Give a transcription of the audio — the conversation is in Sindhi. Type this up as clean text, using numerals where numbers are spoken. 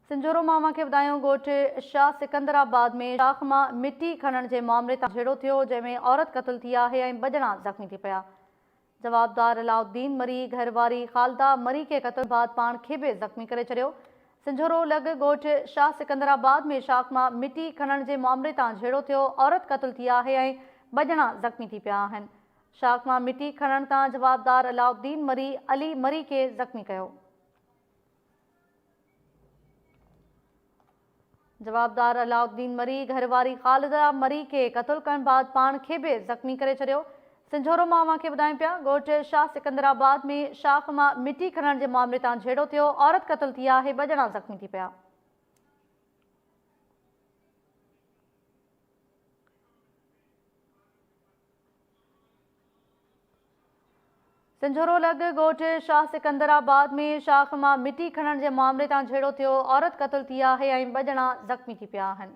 سنجهورو مان اوهان کي ٻڌايون ڳوٺ شاهه سڪندر آباد ۾ شاخ مان مٽي کڻڻ جي معاملي تان جهيڙو ٿيو جنهن ۾ عورت قتل ٿي آهي ۽ ٻه ڄڻا زخمي ٿي پيا. جوابدار علاء الدين مري گهر واري خالده مري کي قتل بعد پاڻ کي به زخمي ڪري ڇڏيو. سنجهورو لڳ ڳوٺ شاهه سڪندر آباد ۾ شاخ مان مٽي کڻڻ جي معاملي تان جهيڙو ٿيو عورت قتل ٿي آهي ۽ ٻه ڄڻا زخمي ٿي پيا آهن. شاخ مان مٽي کڻڻ تان جوابدار علاء الدين مري علي مري کي زخمي ڪيو. جوابدار علاء الدين مري گهر واري خالده مري کي قتل ڪرڻ بعد پاڻ کي به زخمي ڪري ڇڏيو. سنجهورو مان اوهان کي ٻڌايون پيا ڳوٺ شاهه سڪندر آباد ۾ شاخ مان مٽي کڻڻ جي معاملي تان جهيڙو ٿيو عورت قتل ٿي آهي ٻه ڄڻا زخمي ٿي پيا. سنجهورو لڳ ڳوٺ شاهه سڪندر آباد ۾ شاخ مان مٽي کڻڻ جي معاملي تان جهيڙو ٿيو، عورت قتل ٿي آهي ۽ ٻه ڄڻا زخمي ٿي پيا آهن.